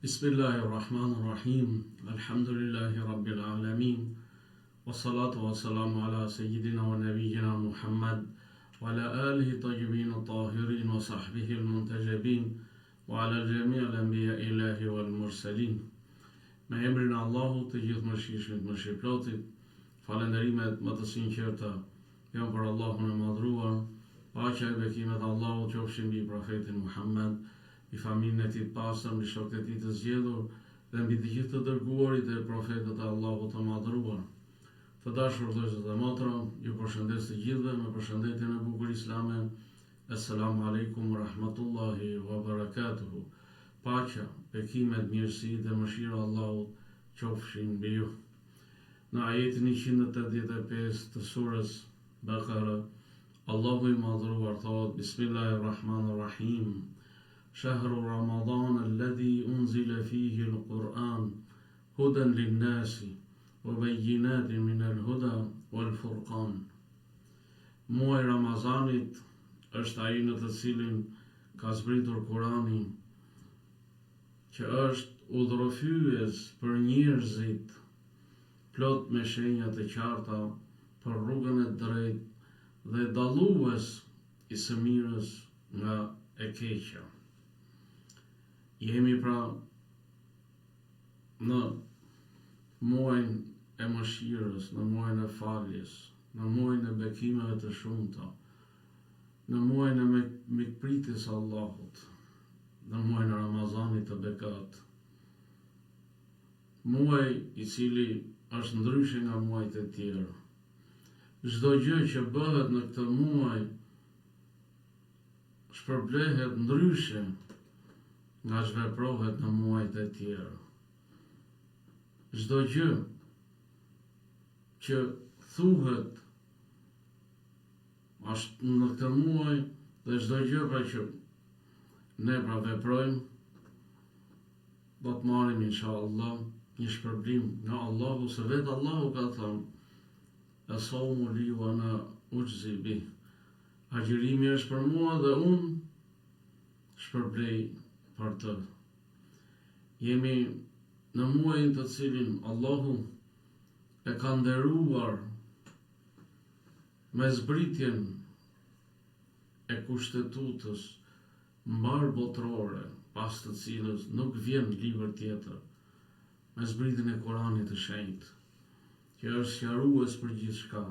Bismillahi Rahman Rahim, Alhamdulillahi Rabbil Alamin, wa salatu wa salamu ala Sayyidina wa Nabijina Muhammad, wa ala alihi tayyibin tahirin wa sahbihi al-muntajabin, wa ala jami' al-anbiya ilahi wal mursalin. Me emrin e Allahut të gjithëmëshirshmit mëshirëplotit, falënderimet më të sinqerta janë për Allahun e Madhëruar, paqja e bekimet e Allahut qofshin mbi profetin Muhammed, mbi familjen e tij të pastër, mbi shokët e tij të zgjedhur dhe mbi të gjithë të dërguarit e profetët e Allahut të Madhëruar. Të dashur vëllezër dhe motra, ju përshëndes të gjithëve me përshëndetjen e bukur islame, Esselamu Alejkum wa Rahmatullahi wa Barakatuhu. Paqja, bekimet, mirësitë dhe mëshira e Allahut qofshin mbi ju. Në ajetin 185 të surës Bekara, Allahu i Madhëruar thotë, Bismillahir-Rahmanir-Rahim, Shahru Ramadan alladhi unzila fihi al-Quran hudan lin-nasi wa bayyinatin min al-huda wal-furqan. Muaji i Ramazanit është ai në të cilin ka zbritur Kurani, që është udhërrëfyes për njerëzit, plot me shenja të qarta për rrugën e drejtë dhe dallues i së mirës nga e keqja. Jemi pra në muajin e mëshirës, në muajin e faljes, në muajin e bekimeve të shumta, në muajin e mikpritjes së Allahut, në muajin e Ramazanit të begatë. Muaj i cili është ndryshe nga muajt e tjerë. Çdo gjë që bëhet në këtë muaj shpërblehet ndryshe nga ç'veprohet në muajt e tjerë. Çdo gjë që thuhet është në këtë muaj dhe çdo gjë pra që ne pra veprojmë do të marrim inshallah një shpërblim nga Allahu se vetë Allahu ka thënë es-saumu li wa ana ujzi bih agjërimi është për mua dhe unë shpërblej për të jemi në muajin të cilin Allahu e ka nderuar me zbritjen e kushtetutës mbarëbotërore, pas të cilës nuk vjen libër tjetër, me zbritjen e Kuranit të Shenjtë, që është sqarues për gjithçka,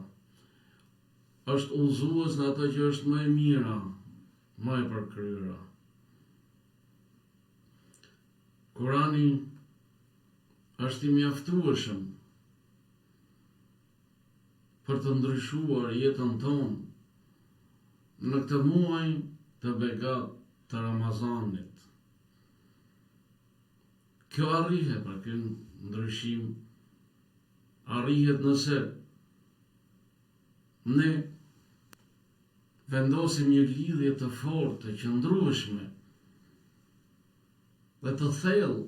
është udhëzues në atë që është më e mira, më e përkryera. Kurani është i mjaftueshëm për të ndryshuar jetën tonë në këtë muaj të begatë të Ramazanit. Kjo arrihet, pra ky ndryshim arrihet nëse ne vendosim një lidhje të fortë, të qëndrueshme dhe të thellë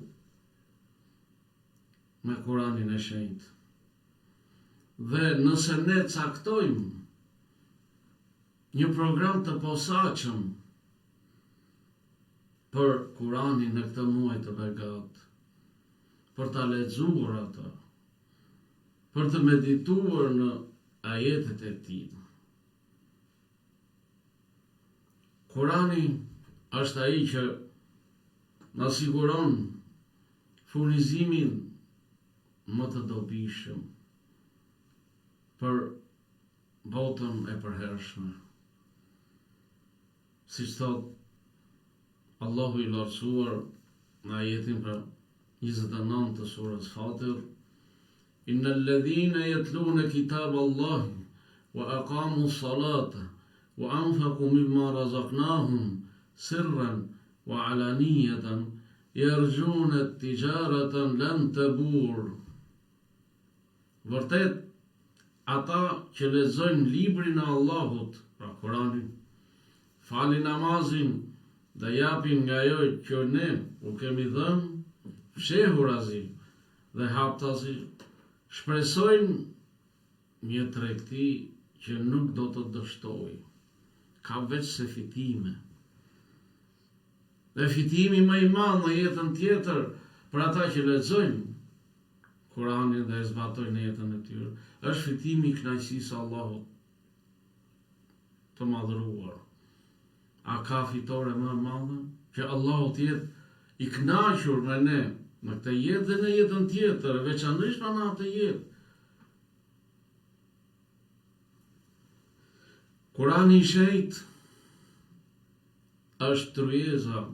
me Kuranin e Shenjtë. Dhe nëse ne caktojmë një program të posaçëm për Kuranin në këtë muaj të begatë, për ta lexuar atë, për të medituar në ajetet e tij. Kurani është ai që na siguron furnizimin më të dobishëm për botën e përhershme. Siç thotë Allahu i Lartësuar në ajetin pra 29 të surës Fatir, Inna alladhina yatluna kitab Allahi wa aqamu salata wa anfaqu mimma razaqnahum sirran wa alaniyatan Jerxhune tixhareten len tebur Vërtet, ata që lexojnë Librin e Allahut, pra Kuranin, falin namazin dhe japin nga ajo që Ne u kemi dhënë, fshehurazi dhe haptazi, shpresojnë një tregti që nuk do të dështojë. Ka veçse fitime. Dhe fitimi më i madh në jetën tjetër. Për ata që lexojnë Kuranin dhe e zbatojnë në jetën e tyre, është fitimi i kënaqësisë së Allahut të madhëruar. A ka fitore më e madhe që Allahu të jetë i kënaqur me ne në këtë jetë dhe në jetën tjetër, veçanërisht pra në atë jetë. Kurani i Shenjtë është tryeza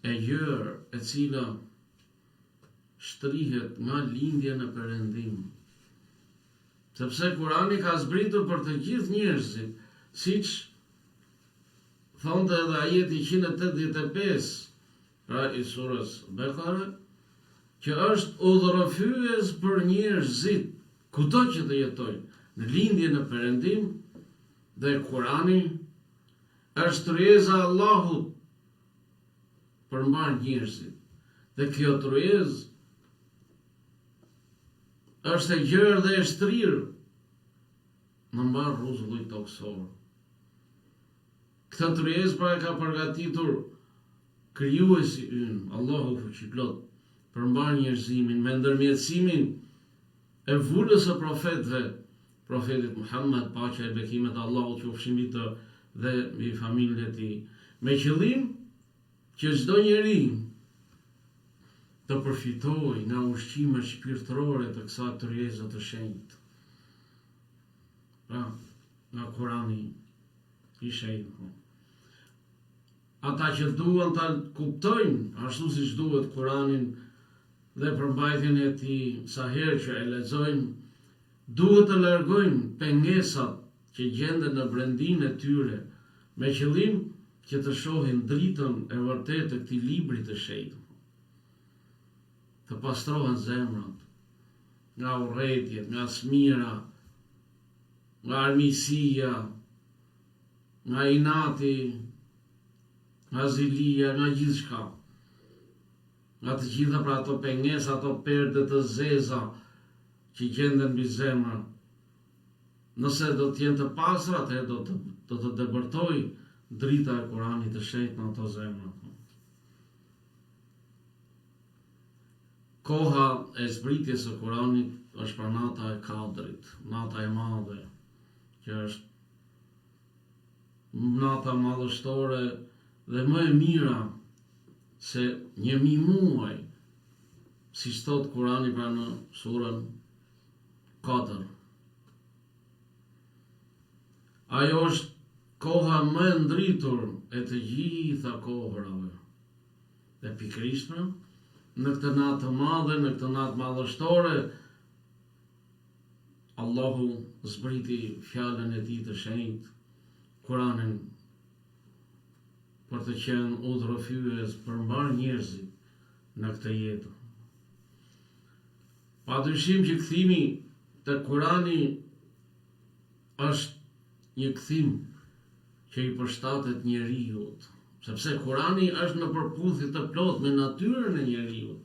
e gjerë e cila shtrihet nga lindja në perëndim. Sepse Kurani ka zbritur për të gjithë njerëzit, siç thonte edhe ajeti 185, pra i surës Bekare, që është udhërrëfyes për njerëzit, kudo që të jetojnë, në lindje në perëndim, dhe Kurani është tryeza e Allahut për mbarë njerëzit. Dhe kjo tryezë është e gjerë dhe e shtrirë në mbarë rruzullin tokësor. Këtë tryezë pra e ka përgatitur Krijuesi ynë, Allahu Fuqiplot, për mbarë njerëzimin me ndërmjetësimin e vulës së profetëve, profetit Muhammed, paqja e bekimet e Allahut qofshin mbi të dhe mbi familjen e tij, me qëllim që çdo njeri të përfitojë nga ushqimet shpirtërore të kësaj tryeze të shenjtë. Pra, nga Kurani i shenjtë. Ata që duan ta kuptojnë ashtu siç duhet Kuranin dhe përmbajtjen e tij sa herë që e lexojnë, duhet të largojnë pengesat që gjenden në brendinë e tyre, me qëllim që të shohin dritën e vërtetë të këtij libri të shenjtë. Të pastrohen zemrat nga urrejtjet, nga smira, nga armiqësia, nga inati, nga zilia, nga gjithçka. Nga të gjitha pra ato pengesa, ato perde të zeza që gjenden mbi zemra. Nëse do të jenë të pastra, atëherë do të do të depërtojë drita e Kuranit të shenjtë në ato zemra. Koha e zbritjes së Kuranit është pra nata e Kadrit, nata e madhe, që është nata madhështore dhe më e mira se 1000 muaj, siç thotë Kurani pra në surën Kadër. Ajo është koha më e ndritur e të gjitha kohërave. Dhe pikërisht pra, në këtë natë të madhe, në këtë natë madhështore, Allahu zbriti fjalën e tij të shenjtë, Kuranin, për të qenë udhërrëfyes për mbarë njerëzit në këtë jetë. Pa dyshim që kthimi te Kurani është një kthim që i përshtatet njeriut, sepse Kurani është në përputhje të plotë me natyrën e njeriut.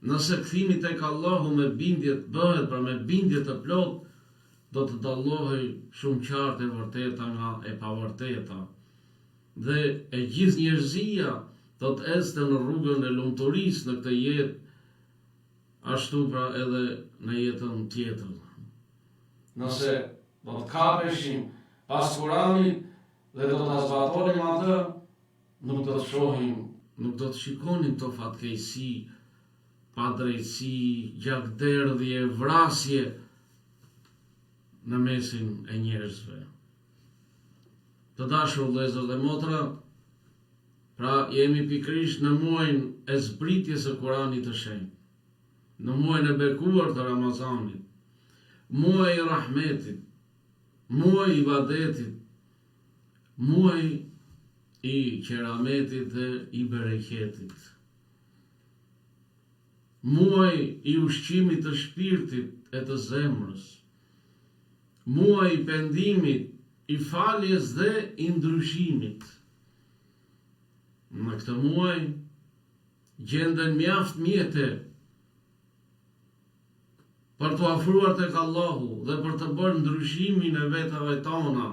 Nëse kthimi tek Allahu me bindje të bëhet, pra me bindje të plotë, do të dallohej shumë qartë e vërteta nga e pavërteta. Dhe e gjithë njerëzia do të ecte në rrugën e lumturisë në këtë jetë, ashtu pra edhe në jetën tjetër. Nëse do të kapeshim pas Kuranit dhe do ta zbatonim atë, Nuk do të shohim, nuk do të shikonim këto fatkeqësi, padrejtësi, gjakderdhje, vrasje në mesin e njerëzve. Të dashur vëllezër dhe motra, pra jemi pikërisht në muajin e zbritjes së Kuranit të Shenjtë, në muajin e bekuar të Ramazanit, muaj i rahmetit, muaj i ibadetit, Muaj i qerametit dhe i bereqetit. Muaj i ushqimit të shpirtit e të zemrës. Muaj i pendimit, i faljes dhe i ndryshimit. Në këtë muaj gjenden mjaft mjete për t'u afruar tek Allahu dhe për të bërë ndryshimin e vetave tona,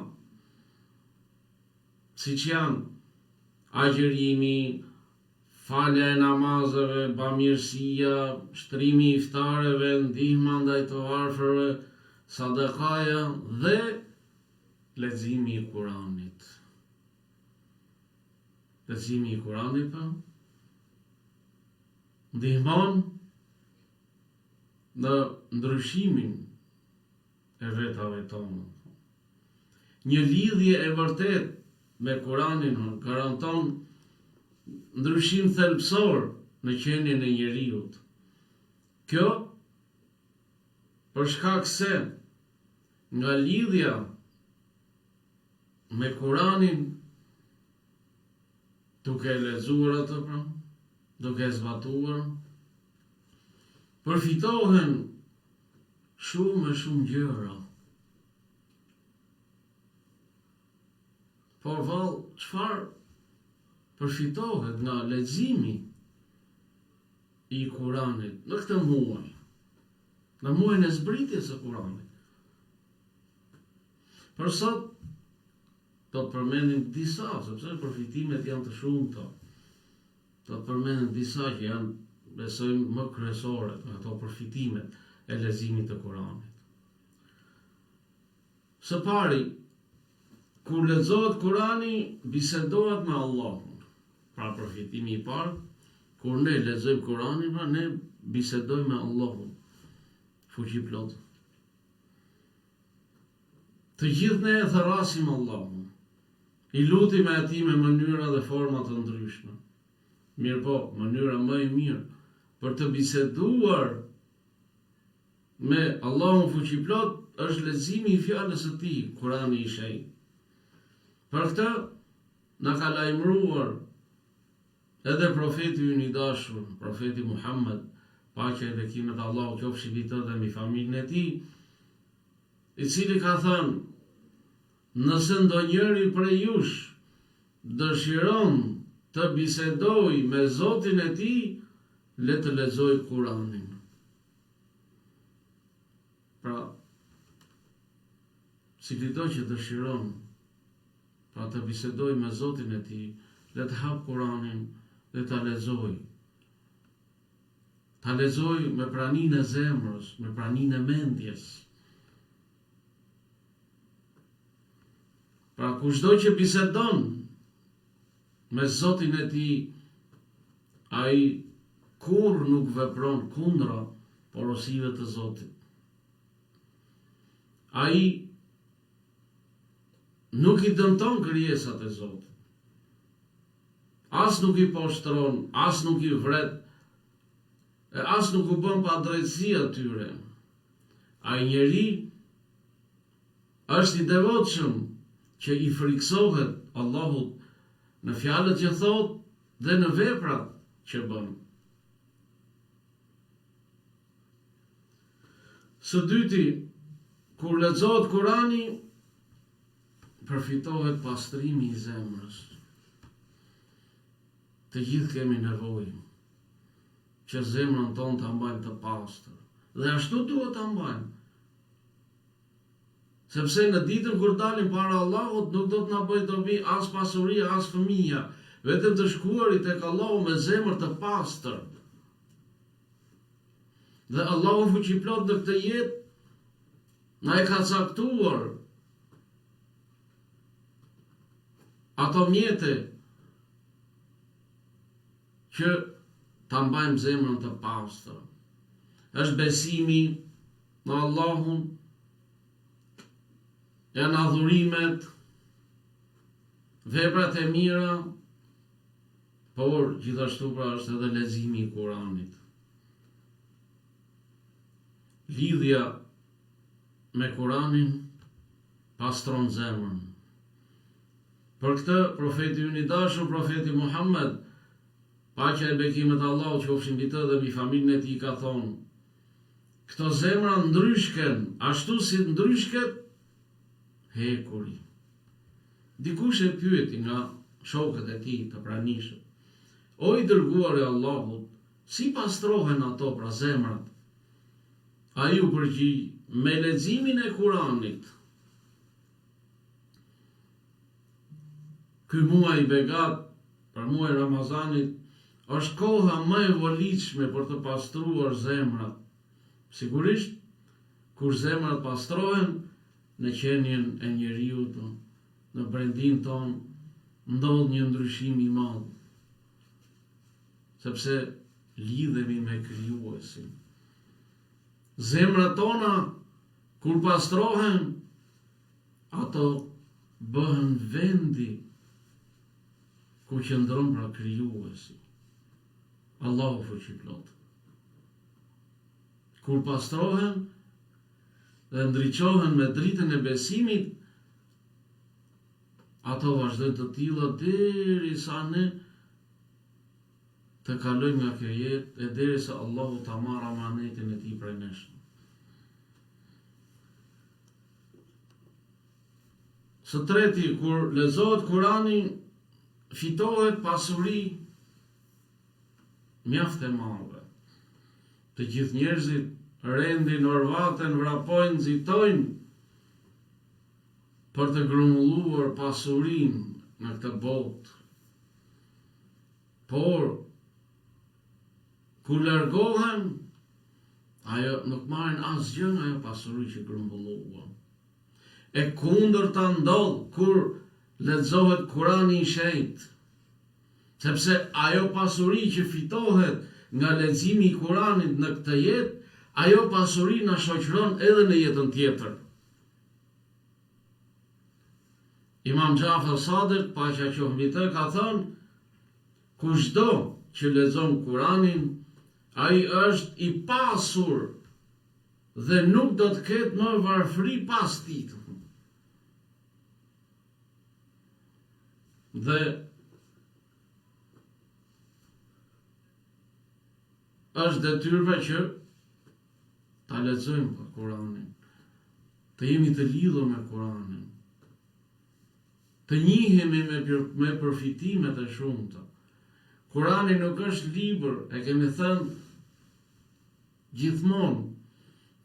siç janë agjërimi, Falja e namazeve, bamirësia, shtrimi i iftareve, ndihma ndaj të varfërve, sadakaja dhe leximi i Kuranit. Leximi i Kuranit pra ndihmon në ndryshimin e vetave tona. Një lidhje e vërtetë me Kuranin garanton ndryshim thelbësor në qenien e njeriut. Kjo për shkak se nga lidhja me Kuranin duke e lexuar atë pra, duke e zbatuar, përfitohen shumë e shumë gjëra. Por vallë, çfarë përfitohet nga leximi i Kuranit në këtë muaj, në muajin e zbritjes së Kuranit? Për sot do të përmendim disa, sepse përfitimet janë të shumta. Do të përmendim disa që janë, besojmë, më kryesoret nga ato përfitimet e leximit të Kuranit. Së pari, kur lexohet Kurani, bisedohet me Allahun. Pra përfitimi i parë, kur ne lexojmë Kuranin, pra ne bisedojmë me Allahun. Fuqiplotë. Të gjithë ne e thërrasim Allahun. I lutemi atij me mënyra dhe forma të ndryshme. Mirëpo, mënyra më e mirë për të biseduar me Allahun Fuqiplotë është leximi i fjalës së Tij, Kurani i Shenjtë. Për këtë na ka lajmëruar edhe profeti ynë i dashur, profeti Muhammed, paqja e bekimet e Allahut qofshin mbi të dhe mbi familjen e tij, i cili ka thënë, Nëse ndonjëri prej jush dëshiron të bisedojë me Zotin e tij, le të lexojë Kuranin. Pra, cilido që dëshiron pra të bisedojë me Zotin e tij, le të hapë Kuranin dhe ta lexojë. Ta lexojë me praninë e zemrës, me praninë e mendjes. Pra kushdo që bisedon me Zotin e tij, ai kurrë nuk vepron kundra porosive të Zotit. Ai nuk i dëmton krijesat e Zotit. As nuk i poshtron, as nuk i vret, e as nuk u bën padrejtësi atyre. Ai njeri është i devotshëm që i frikësohet Allahut në fjalët që thotë dhe në veprat që bën. Së dyti, kur lexohet Kurani, përfitohet pastrimi i zemrës. Të gjithë kemi nevojë që zemrën tonë ta mbajmë të pastër. Dhe ashtu duhet ta mbajmë. Sepse në ditën kur dalim para Allahut nuk do të na bëjë dobi as pasuria, as fëmija, vetëm të shkuarit tek Allahu me zemër të pastër. Dhe Allahu fuqiplotë në këtë jetë na e ka caktuar ato mjete që ta mbajmë zemrën të pastër. Është besimi në Allahun, janë adhurimet, veprat e mira, por gjithashtu pra është edhe leximi i Kuranit. Lidhja me Kuranin pastron zemrën. Për këtë, profeti ynë i dashur, profeti Muhammed, paqja e bekimet e Allahut qofshin mbi të dhe mbi familjen e tij ka thonë, Këto zemra ndryshken, ashtu si ndryshket hekuri. Dikush e pyeti nga shokët e tij të pranishëm, O i dërguar i Allahut, si pastrohen ato pra zemrat? Ai u përgjigj, Me leximin e Kuranit. Ky muaj i begatë, pra muaji i Ramazanit, Është koha më e volitshme për të pastruar zemrat. Sigurisht, kur zemrat pastrohen, në qenien e njeriut, në brendinë tonë, ndodh një ndryshim i madh. Sepse lidhemi me Krijuesin. Zemrat tona, kur pastrohen, ato bëhen vendi ku qëndron pra Krijuesi, Allahu Fuqiplotë. Kur pastrohen dhe ndriçohen me dritën e besimit, ato vazhdojnë të tilla derisa ne të kalojmë nga kjo jetë e derisa Allahu ta marrë amanetin e tij prej nesh. Së treti, kur lexohet Kurani, fitohet pasuri mjaft e madhe. Të gjithë njerëzit rendin, orvaten, vrapojnë, nxitojnë për të grumbulluar pasurinë në këtë botë. Por, kur largohen, ajo nuk marrin asgjë nga ajo pasuri që grumbulluan. E kundërta ndodh kur lexohet Kurani i Shenjtë, sepse ajo pasuri që fitohet nga leximi i Kuranit në këtë jetë, ajo pasuri na shoqëron edhe në jetën tjetër. Imam Xhafer Sadik, paqja qoftë mbi të, ka thënë, Kushdo që lexon Kuranin, ai është i pasur Dhe nuk do të ketë më varfëri pas tij. Dhe është detyrë pra që ta lexojmë pra Kuranin, të jemi të lidhur me Kuranin, të njihemi me, me përfitimet e shumta. Kurani nuk është libër, e kemi thënë Gjithmonë.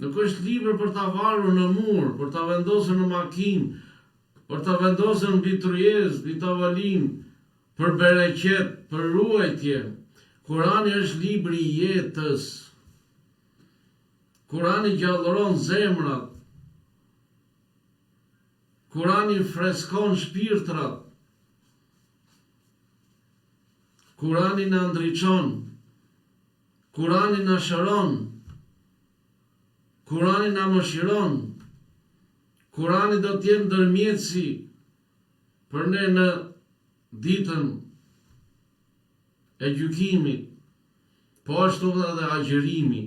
Nuk është libër për ta varur në mur, për ta vendosur në makinë, për ta vendosur mbi tryezë, mbi tavolinë, për bereqet, për ruajtje. Kurani është libri i jetës. Kurani gjallëron zemrat. Kurani freskon shpirtrat. Kurani na ndriçon. Kurani na shëron, Kurani na mëshiron, Kurani do të jetë ndërmjetësi për ne në ditën e gjykimit, po ashtu edhe agjërimi,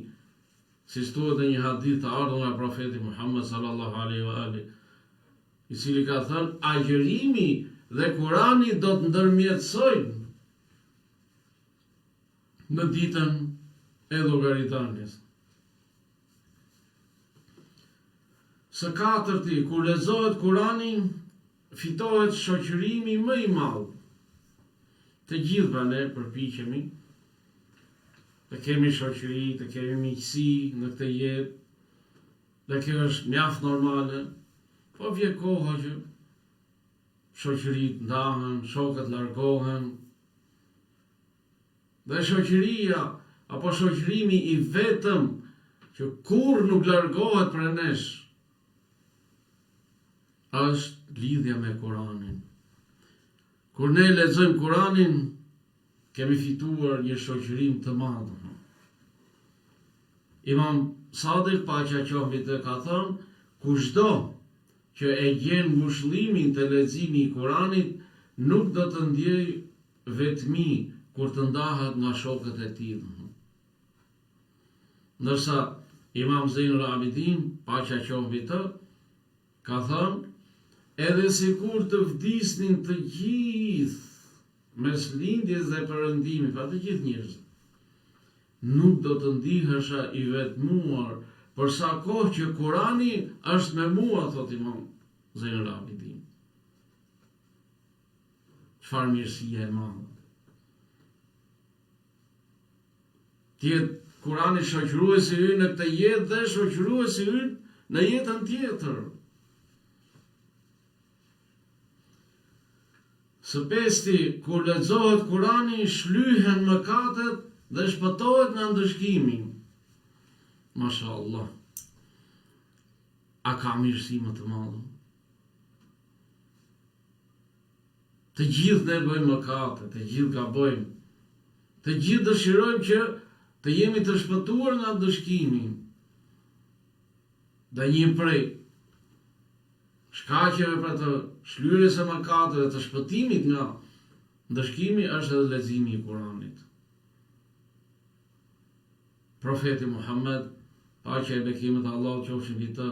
siç thuhet në një hadith të ardhur nga profeti Muhammed sallallahu alaihi wa alihi, i cili ka thënë agjërimi dhe Kurani do të ndërmjetësojnë në ditën e llogaridhënies. Së katërti, kur lexohet Kurani, fitohet shoqërimi më i madh. Të gjithë pra ne përpiqemi të kemi shoqëri, të kemi miqësi në këtë jetë, dhe kjo është mjaft normale, po vjen koha që shoqëritë ndahen, shokët largohen, Dhe shoqëria apo shoqërimi i vetëm që kurrë nuk largohet prej nesh është lidhja me Kuranin. Kur ne lexojmë Kuranin, kemi fituar një shoqërim të madh. Imam Sadik paqja qoftë mbi të ka thënë, kushdo që e gjen ngushëllimin te leximi i Kuranit, nuk do të ndjejë vetmi kur të ndahet nga shokët e tij. Ndërsa Imam Zejnul Abidin, paqja qoftë mbi të, ka thënë, edhe sikur të vdisnin të gjithë mes lindjes dhe perëndimit, pra të gjithë njerëzit, nuk do të ndihesha i vetmuar për sa kohë që Kurani është me mua, thotë Imam Zejnul Abidin. Çfarë mirësie e madhe. Të jetë Kurani shoqëruesi ynë në këtë jetë dhe shoqëruesi ynë në jetën tjetër. Së pesti, kur lexohet Kurani, shlyhen mëkatet dhe shpëtohet nga ndëshkimi. Masha Allah. A ka mirësi më të madhe? Të gjithë ne bëjmë mëkate, të gjithë gabojmë. Të gjithë dëshirojmë që të jemi të shpëtuar nga ndëshkimi. Dhe një prej shkaqeve pra të shlyerjes së mëkateve, të shpëtimit nga ndëshkimi është edhe leximi i Kuranit. Profeti Muhammed, paqja e bekimet e Allahut qofshin mbi të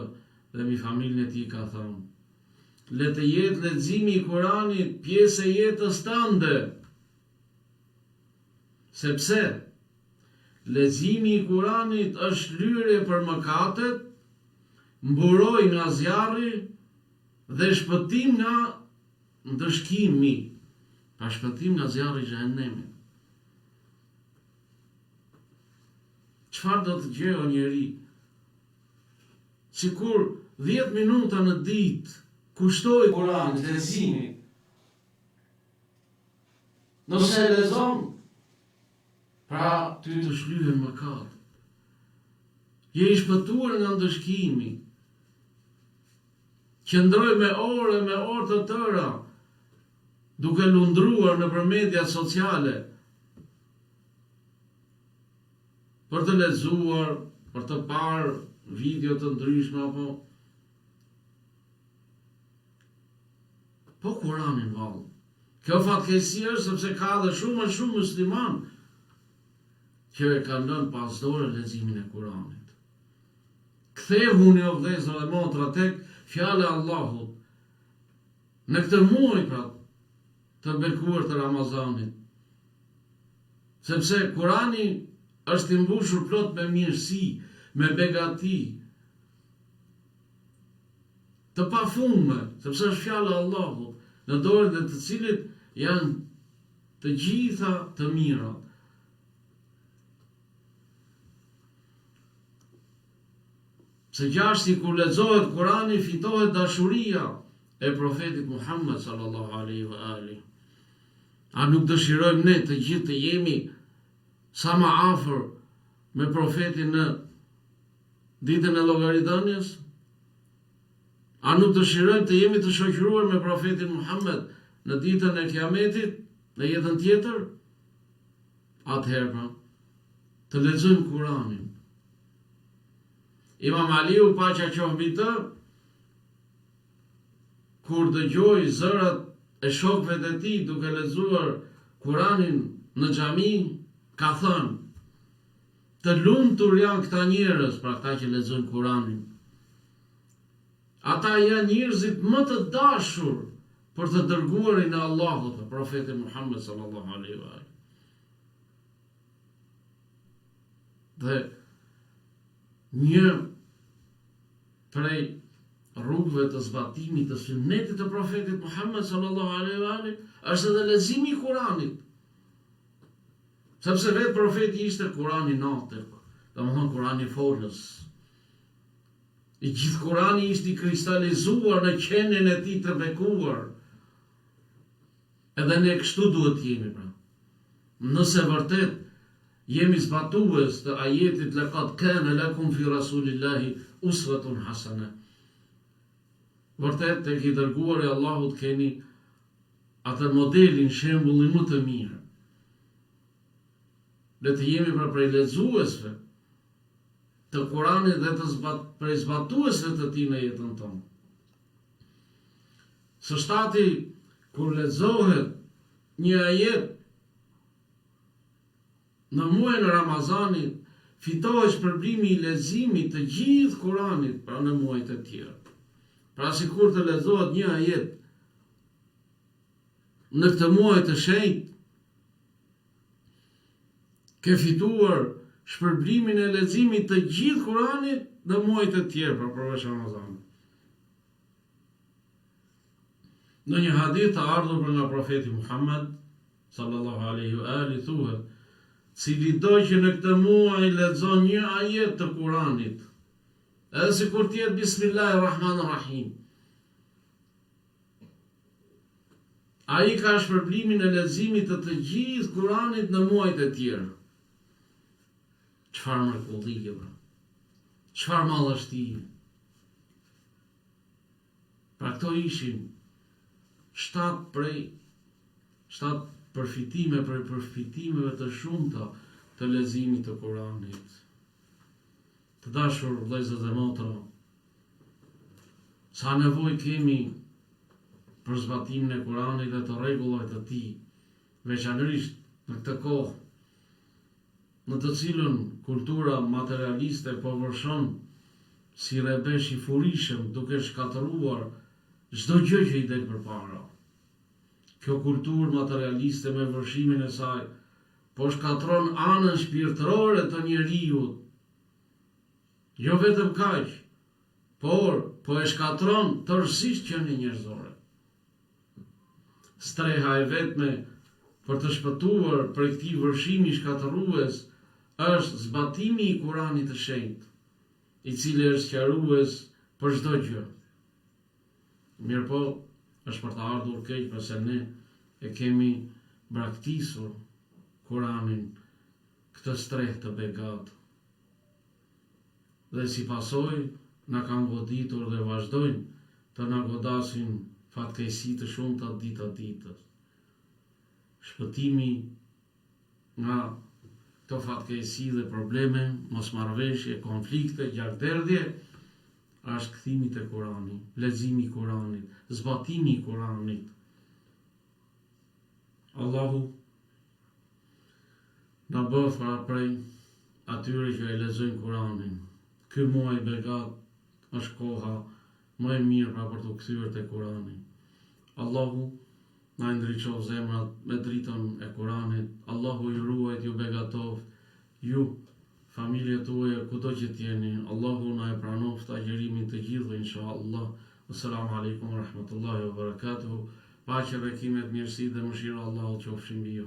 dhe mbi familjen e tij ka thënë: Le të jetë leximi i Kuranit pjesë e jetës tënde. Sepse leximi i Kuranit është shlyerje për mëkatet, mburojë nga zjarri dhe shpëtim nga ndëshkimi, pra shpëtim nga zjarri i xhehenemit. Çfarë do të gjejë o njeri? Sikur 10 minuta në ditë kushtoji Kuranit, leximit. Nëse e lexon, pra ty të shlyhen mëkatet. Je i shpëtuar nga ndëshkimi. Qëndroj me orë e me orë të tëra duke lundruar nëpër mediat sociale për të lexuar, për të parë video të ndryshme apo po Kuranin vallë. Kjo fatkeqësi është sepse ka dhe shumë e shumë musliman që e kanë lënë pas dore leximin e Kuranit. Kthehuni o vëllezër dhe motra tek fjala e Allahut. Në këtë muaj pra të bekuar të Ramazanit. Sepse Kurani është i mbushur plot me mirësi, me begati të pafundme, sepse është fjala e Allahut, në dorën e të cilit janë të gjitha të mirat. Së gjashti kur lexohet Kurani fitohet dashuria e profetit Muhammed sallallahu alaihi wa alihi. A nuk dëshirojmë ne të gjithë të jemi sa më afër me profetin në ditën e llogaridhënies? A nuk dëshirojmë të jemi të shoqëruar me profetin Muhammed në ditën e Kiametit, në jetën tjetër? Atëherë pra, të lexojmë Kuranin. Imam Aliu paqja qoftë mbi të, kur dëgjoi zërat e shokëve të tij duke lexuar Kuranin në xhami, ka thënë: Të lumtur janë këta njerëz, pra këta që lexojnë Kuranin. Ata janë njerëzit më të dashur për të dërguarin e Allahut, profetin Muhammed sallallahu alaihi wa sallam. Dhe një prej rrugëve të zbatimit të sunnetit të profetit Muhammed sallallahu alaihi wa alihi është edhe leximi i Kuranit. Sepse vetë profeti ishte Kurani natik, domethënë Kurani folës. I gjithë Kurani ishte i kristalizuar në qenien e tij të bekuar. Edhe ne kështu duhet të jemi pra. Nëse vërtet jemi zbatues të ajetit lekad kane lekum fi rasulillahi usvetun hasane. Vërtet tek i dërguari i Allahut keni atë modelin, shembullin më të mirë. Le të jemi pra prej lexuesve të Kuranit dhe të zbat, prej zbatuesve të tij në jetën tonë. Së shtati, kur lexohet një ajet në muajin e Ramazanit, fitohet shpërblimi i leximit të gjithë Kuranit, pra në muajt e tjerë. Pra sikur të lexohet një ajet në këtë muaj të shenjtë, ke fituar shpërblimin e leximit të gjithë Kuranit në muajt e tjerë, pra përveç Ramazanit. Në një hadith të ardhur për nga profeti Muhammed sallallahu alaihi wa alihi thuhet, cilido që në këtë muaj lexon një ajet të Kuranit, edhe sikur të jetë Bismillahirrahmanirrahim. Ai ka shpërblimin e leximit të të gjithë Kuranit në muajt e tjerë. Çfarë mrekullie, pra. Çfarë madhështie. Pra këto ishin shtatë prej shtatë përfitime prej përfitimeve të shumta të leximit të Kuranit. Të dashur vëllezër dhe motra, sa nevojë kemi për zbatimin e Kuranit dhe të rregullave të tij, veçanërisht në këtë kohë në të cilën kultura materialiste po vërshon si rrebesh i furishëm duke shkatërruar çdo gjë që i del përpara. Kjo kulturë materialiste me vërshimin e saj po shkatërron anën shpirtërore të njeriut. Jo vetëm kaq, por po e shkatërron tërësisht qenien njerëzore. Streha e vetme për të shpëtuar prej këtij vërshimi shkatërrues është zbatimi i Kuranit të Shenjtë, i cili është sqarues për çdo gjë. Mirëpo, është për të ardhur keq pse ne e kemi braktisur Kuranin, këtë strehë të begatë. Dhe si pasojë na kanë goditur dhe vazhdojnë të na godasin fatkeqësi të shumta dita ditës. Shpëtimi nga këto fatkeqësi dhe probleme, mosmarrëveshje, konflikte, gjakderdhje, është kthimi te Kurani, leximi i Kuranit, zbatimi i Kuranit. Allahu na bëftë pra prej atyre që e lexojnë Kuranin. Ky muaj i begatë është koha më e mirë pra për t'u kthyer te Kurani. Allahu na i ndriçoftë zemrat me dritën e Kuranit, Allahu ju ruajt, ju begatoftë, ju, familjet tuaja kudo që të jeni, Allahu na e pranoftë agjërimin të gjithëve inshallah. Esselamu alejkum wa rahmetullahi wa barakatuhu. Paqe, bekimet, mirësitë dhe mëshira e Allahut qofshin mbi ju.